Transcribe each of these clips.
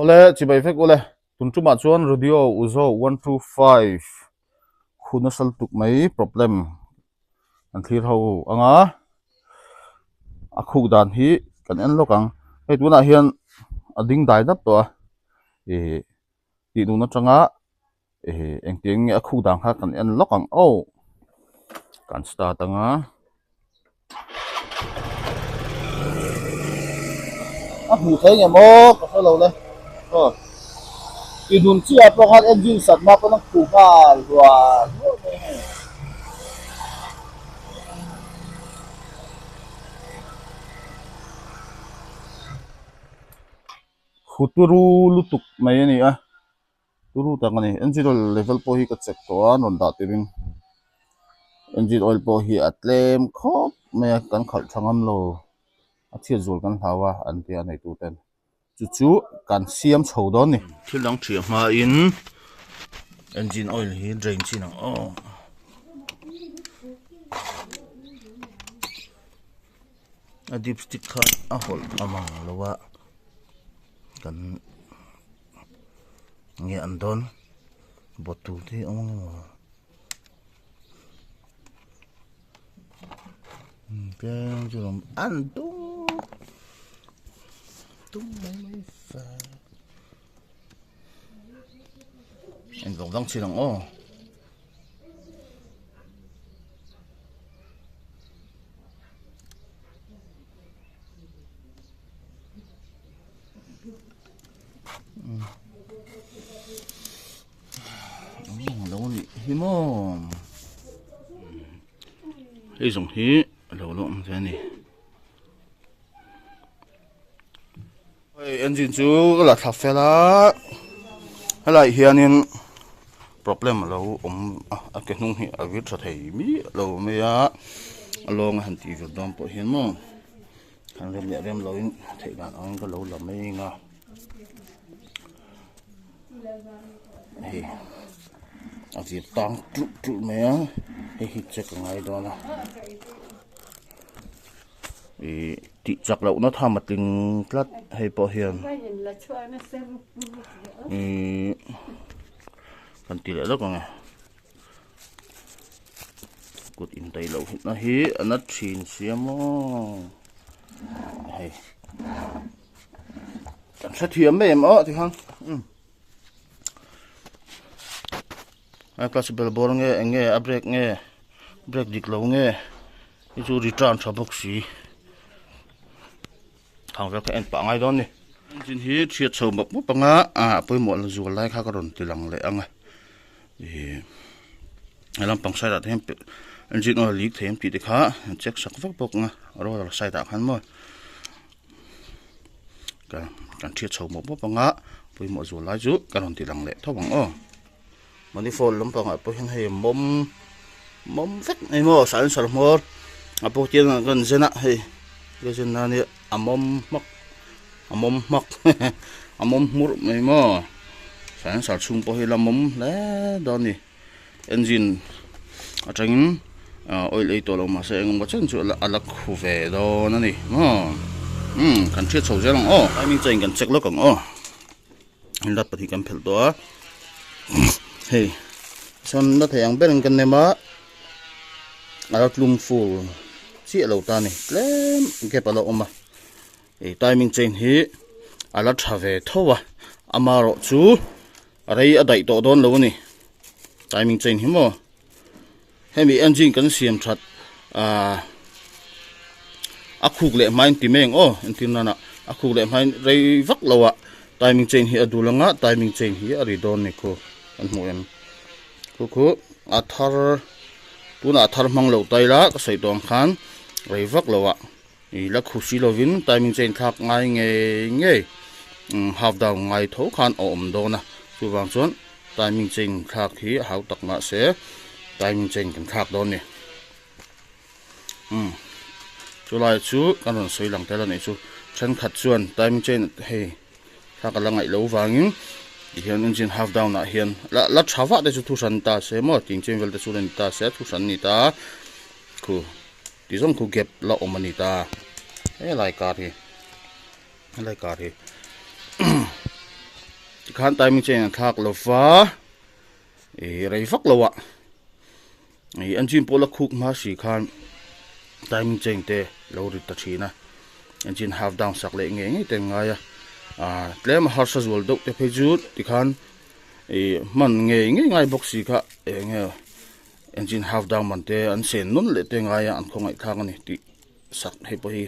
Awle chibai vek ule tun tumah chuan radio uzo 125 khu nasa lutuk mai problem an thlir ho anga a khuk dan hi kan en lawk ang hei tunah hian a ding dai dap tawh a ih tih nun atanga Ehe engtiang nge a khuk dan kha kan en lawk ang aw kan start anga a hmuh theih nge maw ka hre lo le aw i dun chiah pawh khan engine sat hma pawn a khuh nghal hluah hluah mai a hei. Khu turu lutuk mai a ni a. Turu tak a ni. Engine oil level pawh hi ka check tawh a rawn dah turin engine oil pawh hi a tlem khawp mai a kan khalh tha ngam lo a chhiat zual kan hlau a an tia neitu ten chu chu kan siam chho dawn a ni. Thil dang thiah hmain engine oil hi drain chin ang aw. A dipstick kha a hawlh a mang lo a kan. Nge an dawn bawt tur te hi a awm ang emaw tlem chu lawm an tung tung mai mai fa eng zawng dang chin ang aw. Lo nih hi maw hei zawng hi a lo la awm ve a ni hei engine chu ka la thla fel a helaiah hianin problem a lo awm a a ke hnung hi a vir tha thei miah lo mai a a lawng a han tih vir dawn pawh hian maw. Kan rem leh rem loin theih dan angin ka lo la mai ang a hei a vir tang tulh tulh mai a hei hi check a ngai dawn a ih tih chak lohna tham a tling tlat hei pawh hian ih kan ti leh lawk ang e. Kut indaih loh na hi a na thin sia maw hei kan hrethiam mai em aw tikhan umm a clutch bel bawr nge eng nge a brake nge brake dik lo nge hi chu return tha bawk si. Thang vel kha en pah ngai dawn ni. Engine hi chhiat chho mawp mawp anga ah pawimawh la zual lai kha ka rawn ti lang leh ang a ih he lampang side ah te hian engine oil leak thei em tih te kha check sak vek bawk ang a roller side ah khan maw ka kan chhiat chho mawp mawp anga pawimawh zual lai chu ka rawn ti lang leh tho ang aw. Manifold lampangah pawh hian hei mawm mawm vek mai maw silencer hmawr a pawh tiang ang kan zen a hei ka zen nan hi a mawm hmak a mawm hmak a mawm hmurh mai maw silencer chhung pawh hi la mawm hle dawn a ni engine atangin oil ei tawh lo mahse engemaw chen chu a la khu ve dawn a ni maw umm kan hriat chho zel ang aw timing chain kan check lawk ang aw. Nut pahnih kan phelh tawh a hei sawn la thei ang berin kan nem a a la tlum full chiah lo ta a ni tlem gap a la awm a ih timing chain hi a la tha ve tho a amaherawh chu rei a daih tawh dawn lo a ni timing chain hi maw. Hemi engine kan siam that ahh a khuk leh hmain ti mai ang aw entir nana a khuk leh hmain rei vak lo ah timing chain hi a dul anga timing chain hi a ri dawn ni khu kan hmuh em khu khu a thar tunah a thar hmang lo ta ila ka sawi tawh ang khan rei vak lo ah ih la khu si lovin timing chain thlak ngai ngei ngei half down ngai tho khan a awm dawn a chuvang chuan. Timing chain thlak hi a hau tak mahse timing chain kan thlak dawn a ni umm chulai chu kan rawn sawi lang tel a nih chu thenkhat chuan timing chain hei thlak a la ngaih loh vangin tihian engine half down ah hian la la tha vah te chu thu hran ta se maw ting chain vel te chu la ni ta se thu hran a ni ta khu ti zawng khu gap la awm a ni ta helai kar hi helai kar hi. Tikhan timing chain an thlak lo va, ih rei vak lo ah ih engine pawh la khuk hma si khan timing chain te lo rit ta thin a, engine half down sak leh ngei ngei te an ngai a, ah tlem a harsa zual deuh te phei chu tikhan ih hman ngei ngei ngai bawk si kha eng nge engine half down man te an sen nawn leh te ngai a an khawngaih thlak a ni tih sak hei pawh hi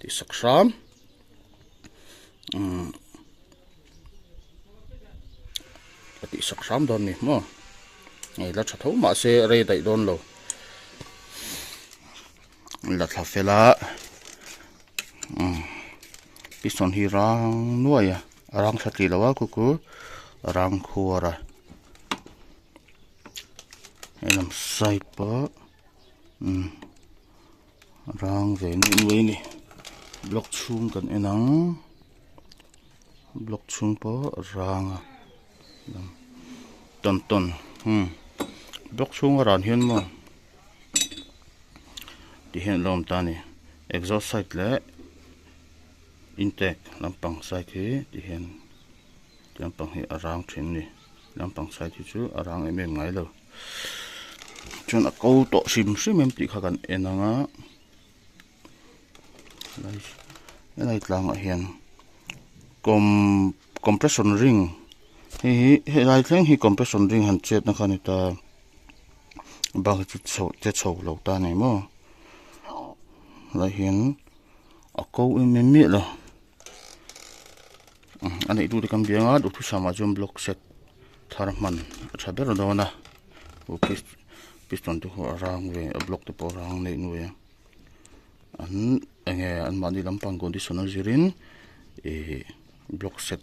tih sak hram. Umm ka tih sak hram dawn ni maw hei la tha tho mahse rei daih dawn lo la thla fel a umm piston hi rang nuai a a rang tha tih lo a khu khu a rang khuar a helam side pawh umm. Rang ve nuih nuih a ni block chhung kan en ang block chhung pawh a rang a tawn tawn umm block chhung a ran hian maw ti hian a lo awm ta a ni exhaust side leh intake lampang side hi ti hian lampang hi a rang thin a ni lampang side hi chu a rang em em ngai lo. Chuan a ko tawh hrim hrim em tih kha kan en ang a helai tlangah hian com compression ring hei hi helai thleng hi compression ring han chetna kha a ni ta bak hi chu chho che chho lo ta a ni maw helai hian a ko em em miah lo a neih tute kan biang a duhthusam ah chuan block set thar hman a tha ber dawn a piston te pawh a rang ve a block te pawh a rang neih nuai a an eng nge an mahni lampang condition a zirin ihh block set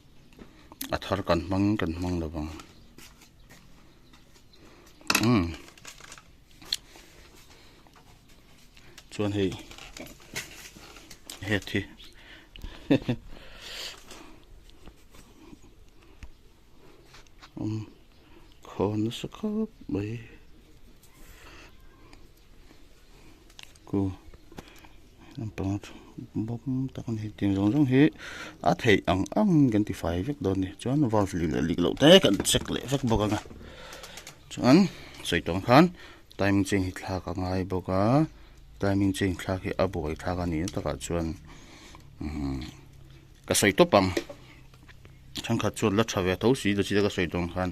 a thar kan hmang kan hmang lo vang umm chuan hei head hi um khawn nasa khawp mai ku lampang bawm tak a ni tiang zawng zawng hi a theih ang ang kan ti fai vek dawn a ni chuan valve lih leh lih loh te kan check leh vek bawk ang a chuan sawi tawng khan Timing chain hi thlak a ngai bawk a timing chain thlak hi a buai thlak a ni a takah chuan umm ka sawi tawp ang thenkhat chuan la tha ve tho si chi ka sawi dawn khan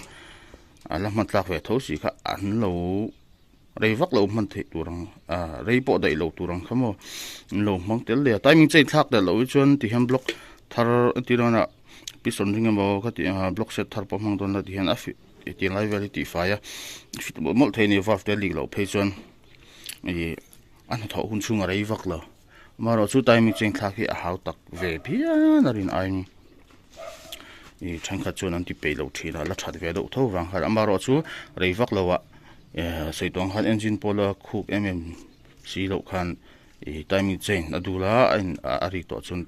a la hman tlak ve tho si kha an lo rei vak lo hman theih tur ang ah rei pawh daih lo tur ang kha maw an lo hmang tel leh a timing chain thlak leh loh hi chuan ti hian block thar entir nana piston ring emaw kha tih anga block set thar pawh hmang dawn la ti hian a fi-- Hetiang lai vel hi tihfai a fit mawlh mawlh thei a ni valve te a lik loh phei chuan ih a hnathawh hun chhung a rei vak lo amaherawh chu timing cheng thlak hi a hau tak ve phian a rin aiin ih thenkhat chuan an ti peih loh thin a la that ve deuh tho vang khan amaherawh chu rei vak lo ah eh sawi tawh ang khan engine pawh la khuk em em si loh khan ih timing chain a dul a a in a rik tawh chuan.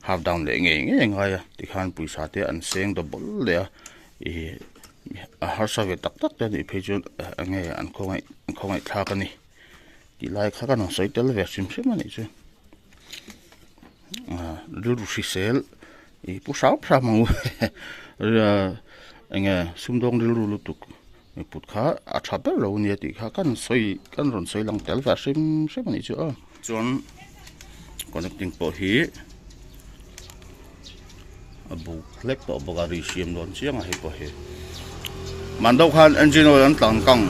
Half down leh ngei ngei a ngai a tikhan pawisa te an seng double leh a ih a harsa ve tak tak te anih phei chuan eng nge an khawngaih an khawngaih thlak a ni tih lai kha ka rawn sawi tel ve hrim hrim a nih chu ah rilru hrisel ih pu hram hram ang u eng nge sumdawng rilru lutuk miput kha a tha ber lo ania tih kha kan sawi kan rawn sawi lang tel ve hrim hrim a nih chu aw chuan connecting pawh hi a buk hlek tawh bawk a ri siam dawn chiang a hei pawh hi man deuh khan engine oil an tlan kang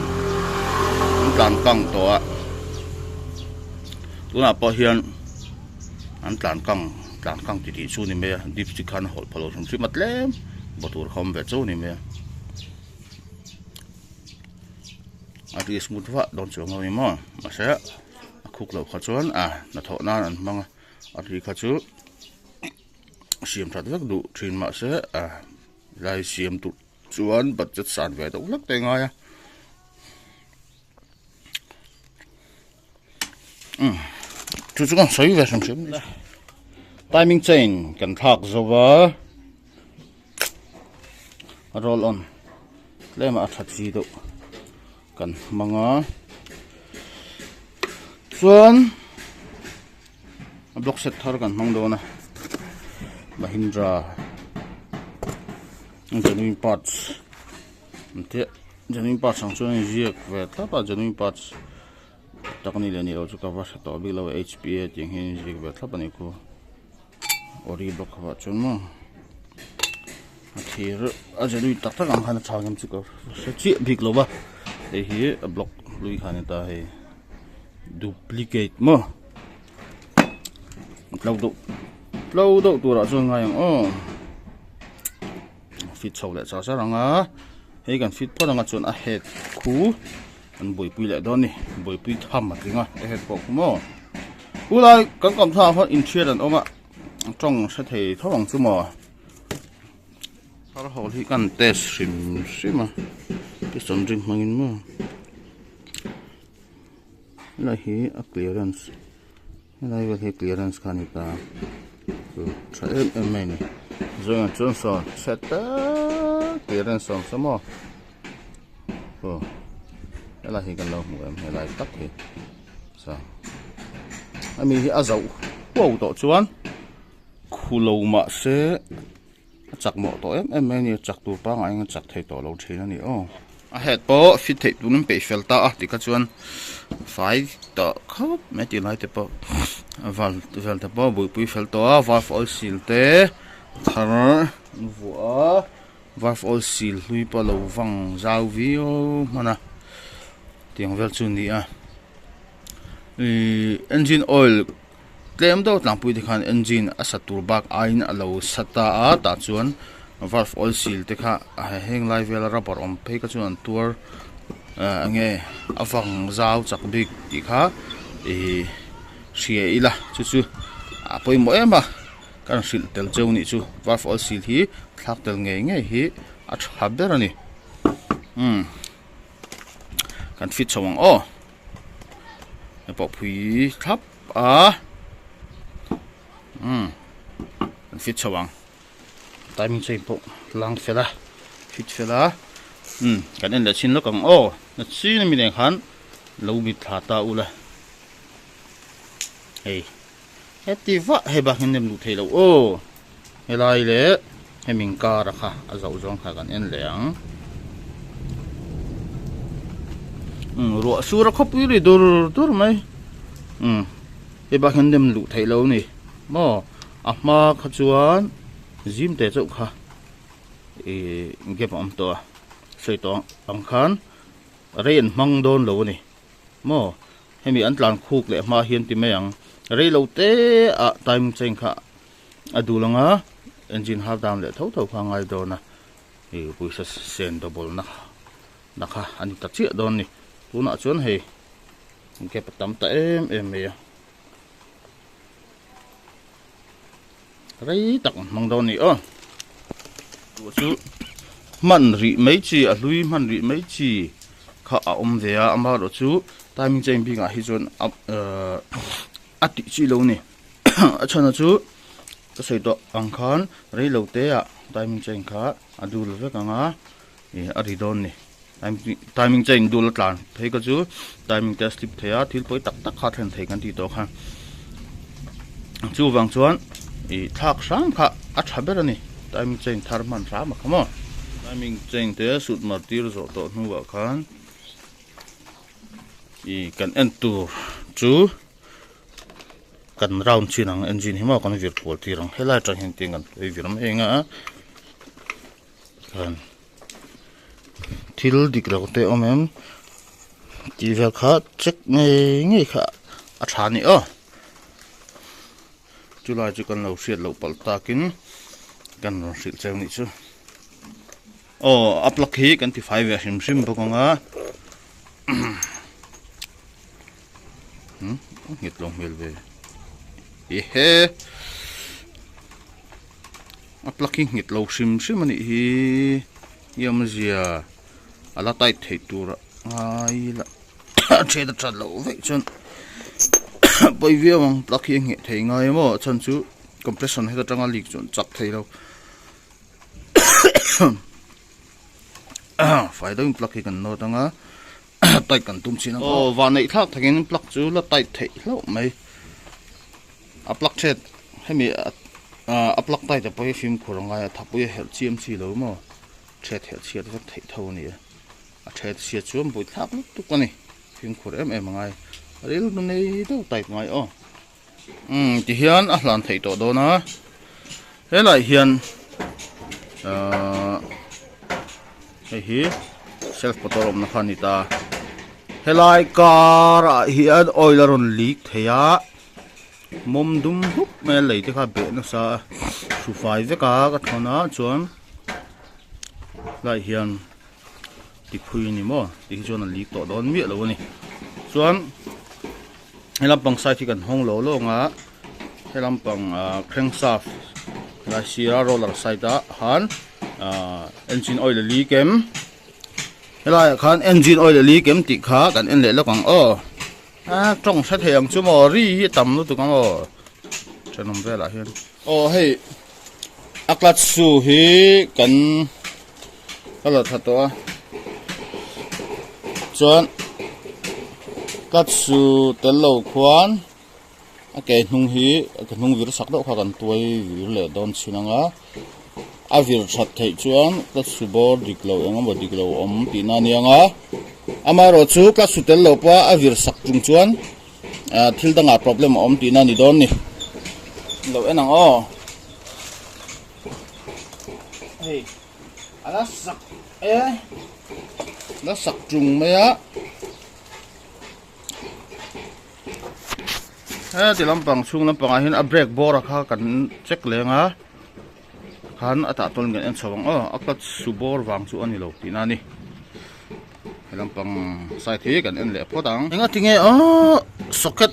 an tlan kang tawh a tunah pawh hian an tlan kang tlan kang ti tih chu a ni mai a dipstick khan a hawlh phah lo hrim hrim a tlem baw tur kha awm ve chauh a ni mai a. A ri smooth vah dawn chuang lo ni maw mahse a khuk loh kha chuan a hnathawh nan an hmang a a ri kha chu siam that vek duh thin mahse a lai siam tur chuan budget san ve deuh hlek te a ngai a umm chu chu ka sawi ve hrim hrim a ni timing chain kan thlak zo va. Roll on tlem a tha chi deuh kan hmang a chuan block set thar kan hmang dawn a Mahindra. Genuine parts an tia genuine parts ang chuan a inziak ve thlap a genuine parts tak a nih leh nih loh chu ka va hre tawh bik lo H P a tih ang hian a inziak ve thlap a ni khu ori bawk ho ah chuan maw a thir a genuine tak tak ang khan a chhang em chu ka hre chiah bik lo va hei hi a block hlui kha a ni ta hei duplicate maw. Tlo deuh tlo deuh turah chuan ngai ang aw fit chho leh char char ang a hei kan fit phawt anga chuan a head khu an buaipui leh dawn a ni buaipui tham a tling a a head pawh khu maw khulai kan kawm thla ah khuan inthiar an awm a tawng hre thei tho ang chu maw thar hawl hi kan test hrim hrim a piston ring hmangin maw. Helai hi a clearance helai vel hi clearance kha a ni ta chu tha em em mai a ni zawiah chuan saw chhe tak clearance a awm saw maw aw helai hi kan lo hmu em helai tak hi saw ami hi a zauh huau tawh chuan khu lo mahse. A chak mawh tawh em em mai a ni a chak tur pangngai in a chak thei tawh lo thin a ni aw. A head pawh fit theih tur in peih fel ta a tikha chuan fai tawh khawp mai tih lai te pawh a val vel te pawh buaipui fel tawh a valve oil seal te thar an vuah a valve oil seal hlui pawh a lo vang zau viau hman a tiang vel chu a ni a ihh engine oil. Tlem deuh tlangpui te khan engine a sa tur bak aiin a lo sa ta a tah chuan valve oil seal te kha heng lai vela rubber awm phei kha chuan an tuar ah enge a vang zau chak bik tih kha ihh hria ila chu chu a pawimawh em a kan hrilh tel cheu nih chu valve oil seal hi thlak tel ngei ngei hi a tha ber a ni umm kan fit chho ang aw. Hei pawh phui thlap a umm an fit chho ang timing chain pawh lang fel a fit fel a umm kan en leh chhin lawk ang aw na chin ami nen khan lo mit thla ta ula hei heti vah hei bak hian nem luh theih loh aw helai leh hemi inkar a kha a zoh zawng kha kan en leh ang umm ruah sur a khawpui ri dur dur mai umm hei bak hian nem luh theih loh a ni maw a hma kha chuan zim teh chauh kha ihh gap a awm tawh a sawi tawh ang khan rei an hmang dawn lo a ni maw. Hemi an tlan khuk leh hma hian ti mai ang. Rei lo te ah timing chain kha a dul ang a, engine half down leh tho tho kha a ngai dawn a, ih pawisa sen double na na kha a ni ta chiah dawn a ni. Tunah chuan hei gap a tam ta em em mai a, rei tak an hmang dawn a ni aw. Duh chu hman rih mai chi a hlui hman rih mai chi kha a awm ve a amaherawh chu timing chain bik ah hi chuan ahh a tih chi lo a ni a chhan chu ka sawi tawh ang khan rei lo te ah timing chain kha a dul vek ang a ih a ri dawn a ni timing chain dul a tlan phei kha chu timing te a slip thei a thil pawi tak tak kha a thlen thei kan tih tawh kha chuvang chuan ih thlak hram kha a tha ber a ni timing chain thar hman hram a kha maw timing chain te sut mar tir zawh tawh hnuah khan ih kan en tur chu kan round chin ang engine hi maw kan vir kual tir ang helai atang hian tiang kan vir mai ang a khan. Thil dik lo te awm em tih vel kha check ngei ngei kha a tha a ni aw chulai chu kan lo hriat loh palh takin kan rawn hrilh cheu nih chu aw a plug hi kan ti fai ve hrim hrim bawk ang a umm a nghet lo hmel ve ehe. A plug hi nghet lo hrim hrim a nih hi i awmzia a la tight theih tur a ngai la a then a that loh vek chuan pawi viau ang plug hi a ngheh thei ngai maw a chhan chu compression heta tanga leak chuan chak thei lo fai deuhin plug hi kan nawt anga tight kan tum chin ang aw vanneih thlak takin plug chu la tight theih hlauh mai. A plug thet hemi a plug tight a pawh hi fimkhur a ngai a thapui a herh chiam chi lo maw. Ṭhet helh chhiat vek theih tho a ni a, a ṭhet chhiat chuan buaithlak lutuk a ni, fimkhur em em a ngai, rilru nei deuh type ngai aw. Umm tihian a hlan theih tawh dawn a, helaiah hian ahh hei hi self motor awmna kha a ni ta, helai car ah hian oil a rawn leak thei a. Mawm dum huk mai a lei te kha a beh nasa a hru fai vek a ka thawn a chuan tlaiah hian ti phui a ni maw ti hi chuan a lik tawh dawn miah lo a ni chuan he lampang side hi kan hawng lo lawng a he lampang ah crankshaft helai sira roller side ah khan ah engine oil a leak em helaiah khan engine oil a leak em tih kha kan en leh lawk ang aw. A tawng hre thei ang chu maw ri hi a tam lutuk ang aw thenawm velah hian. Aw hei a clutch shoe hi kan ka la tha tawh a chuan clutch shoe tel lo khuan a ke hnung hi a ke hnung vir sak deuh kha kan tuai vir leh dawn chhin ang a a vir that theih chuan clutch shoe bawr dik lo eng emaw dik lo awm tihna a ni ang a. Amaherawhchu ka su tel lo pawh a vir sak chung chuan ah thil dangah problem a awm tihna a ni dawn ni. Lo en ang aw. Hei a la sak e la sak chung mai a. Heti lampang chhung lampangah hian a brake bawr a kha kan check leng a khan a tah tawn kan en chho ang aw a clutch su bawr vang chu a ni lo tihna a ni he lampang side hi kan en leh phawt ang. Enga tinge aw socket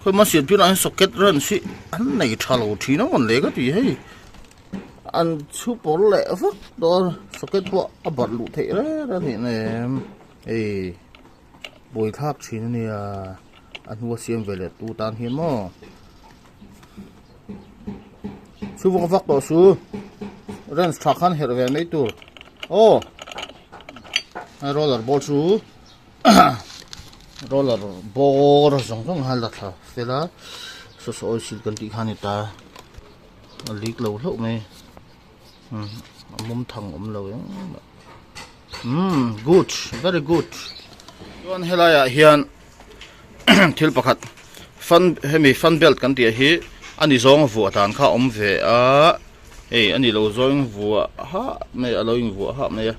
khawima siam tirah hian socket wrench hi an nei tha lo thin a mawn le ka ti hei an chhu pawr leh vak dawn socket pawh a barh luh theih reng a ni em hei. Buai thlak thin a nia a hnua siam ve leh tu tan hian maw chhu vawk vak tawh su wrench tha khan herh ve mai tur aw roller ball chu roller bawr zawng zawng khan la thla fel a saw saw oil seal kan tih kha a ni ta a leak lo hlauh mai a mawm thang awm lo engmah. Umm good very good chuan helai ah hian thil pakhat fan hemi fan belt kan tih hi ani zawng vuah dan kha a awm ve a hei ani lo zawng vuah hah mai a lo in vuah hah mai a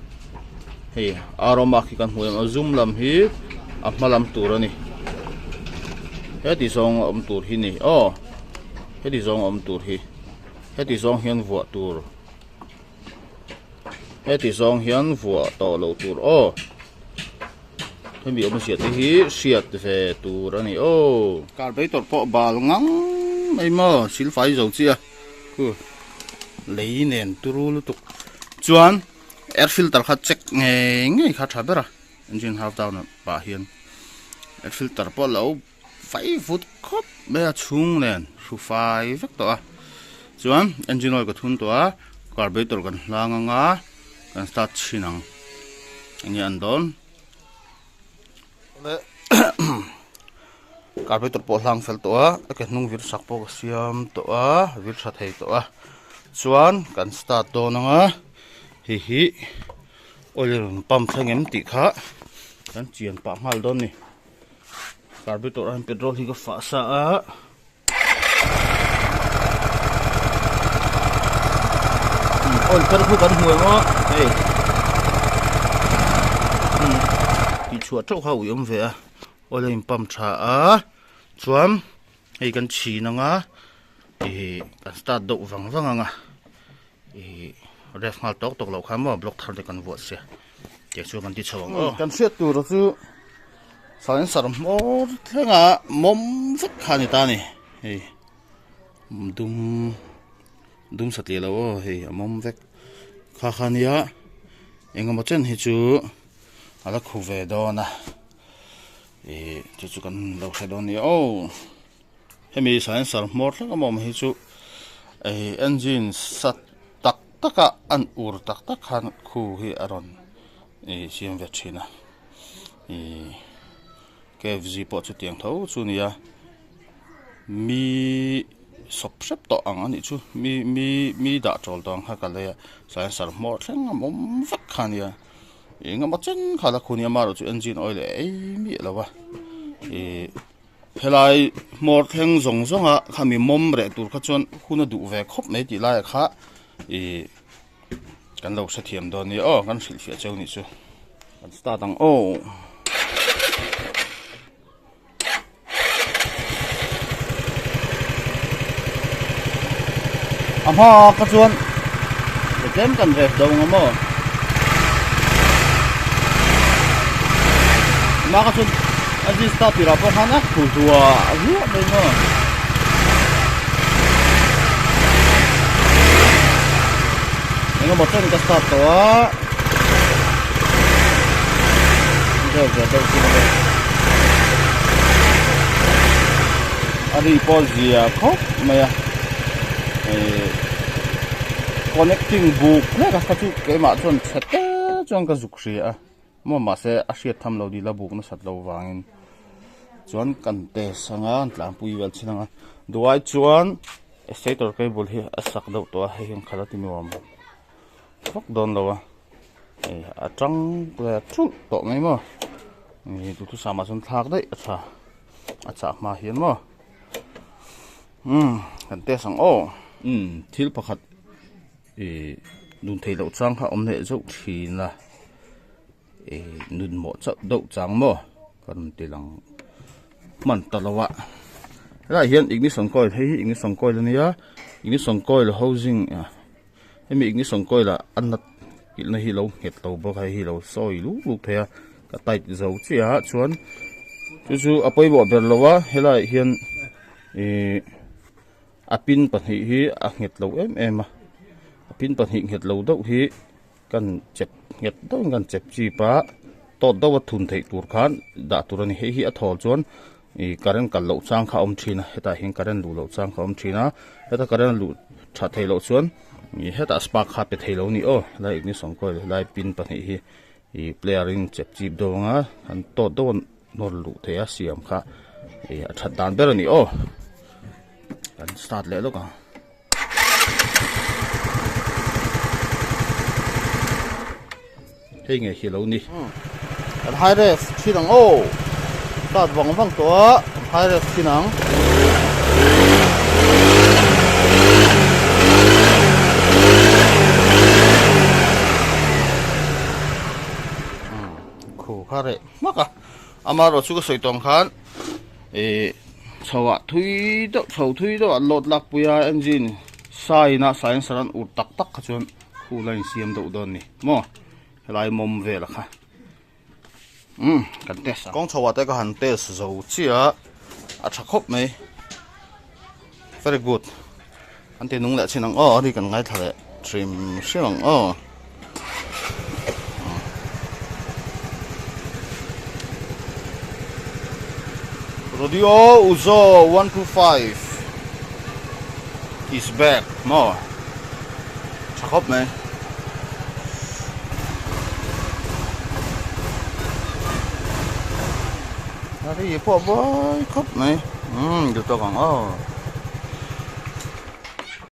hei aroma khi kan hmu em a zum lam hi a hma lam tur a ni heti zawng a awm tur hi ni aw heti zawng a awm tur hi heti zawng hian vuah tur. Heti zawng hian vuah tawh loh tur aw. Hemi awmzia te hi hriat ve tur a ni aw. Carburetor pawh bal ngang mai maw silfai zo chiah khu lei nen turu lutuk chuan air filter kha check ngei ngei kha tha ber a engine half down ah pah hian air filter pawh lo Fai vut khawp mai a chhung nen hru fai vek tawh a chuan engine oil ka thun tawh a carburetor kan hlang ang a kan start chhin ang enge an dawn carburetor pawh hlang fel tawh a a ke hnung vir sak pawh ka siam tawh a vir tha thei tawh a chuan kan start dawn ang a hei hi oil rawn pump thleng em tih kha kan chian pah nghal dawn a ni. Carburetor ah hian petrol hi ka fah sa a. Oil thar khu kan hmu em aw hei tih chhuah teuh kha a ui awm ve a oil a in pump tha a chuan hei kan chhin ang a ih kan start deuh vang vang ang a ih ref nghal tawk tawk loh khan maw block thar te kan vuah sia tiang chu kan ti chho ang aw. Kan hriat tur chu silencer hmawr thleng a mawm vek kha a ni ta a ni hei dum dum satliah lo aw hei a mawm vek kha kha nia engemaw chen hi chu a la khu ve dawn a ih chu chu kan lo hre dawn a ni aw. Hemi silencer hmawr thleng a awm hi chu ih engine sat tak tak a an ur tak tak khan khu hi a rawn ih siam ve thin a ih K F G pawh chutiang tho chu a ni a mi. sawp hrep tawh ang a nih chu mi mi mi dah tawl tawh ang kha ka lei a silencer hmawr thleng a mawm vek kha a nia engemaw chen kha la khu nia amaherawhchu chu engine oil a ei miah lo a ih helai hmawr thleng zawng zawng a khami mawm reh tur kha chuan hun a duh ve khawp mai tih laiah kha ih kan lo hrethiam dawn nia aw kan hrilhfiah cheu nih chu kan start ang aw. A hma kha chuan tlem kan rep do ang maw hma kha chuan a zin start tirah pawh khan a thu hluah hluah mai maw. Engemaw chen ka start tawh a vel ve deuh chu ka a ri pawh zia khawp mai a ihh connecting buk hlek a kha chu keimah chuan chhe te chuan ka zuk hria a maw mahse a hriat tham lo dil a buk nasat loh vangin chuan kan test anga an tlangpui vel chin anga duai chuan Stator cable hi a sak deuh tawh a hei hian khalh a ti nuam vak dawn lo a hei a tang ve thulh tawh mai maw ih duhthusam ah chuan thlak daih a tha a chah hma hian maw umm kan test ang aw umm thil pakhat ih dun theih loh chang kha a awm leh zeuh thin a ih nun mawh chauh deuh chang maw ka rawn ti lang hman ta lo a helaiah hian ignition coil hei hi ignition coil a nia ignition coil housing ah hemi ignition coil ah a nut kilhna hi a lo nghet lo bawk a hei hi a lo sawi luk luk thei a ka tight zo chiah a chuan chu chu a pawimawh ber lo a helaiah hian ihh a pin pahnih hi a nghet lo em em a a pin pahnih nghet lo deuh hi. Kan chep nghet deuhin kan chep chip a, tawt deuha thun theih tur khan dah tur a ni. Hei hi a thawl chuan ih current kal loh chang kha a awm thin a, hetah hian current luh loh chang kha a awm thin a, heta current luh that theih loh chuan ih hetah spark kha a pe thei lo a ni aw. Helai ignition coil helai pin pahnih hi ih player in chep chip deuh anga an tawt deuh a nawr luh theih a siam kha ih a that dan ber a ni aw. Kan start leh lawk ang. Hei nge hi lo ni. Kan high ref thin ang aw. Start vang vang tawh a, kan high ref thin ang. Khu kha reh hmak a. Amaherawhchu ka sawi tawh ang khan Ih chho ah thui deuh chho thui deuh ah load lak pui a engine sign a silencer an ur tak tak kha chuan khu la insiam deuh dawn a ni maw helai mawm vel a kha umm kan test ang kawng chho ah te ka han test zo chiah a a tha khawp mai very good an ti nung leh chin ang aw a ri kan ngaithla leh hrim hrim ang aw. Rodeo Uzo 125 is back maw tha khawp mai. A ri pawh buai khawp mai umm duh tawk ang aw.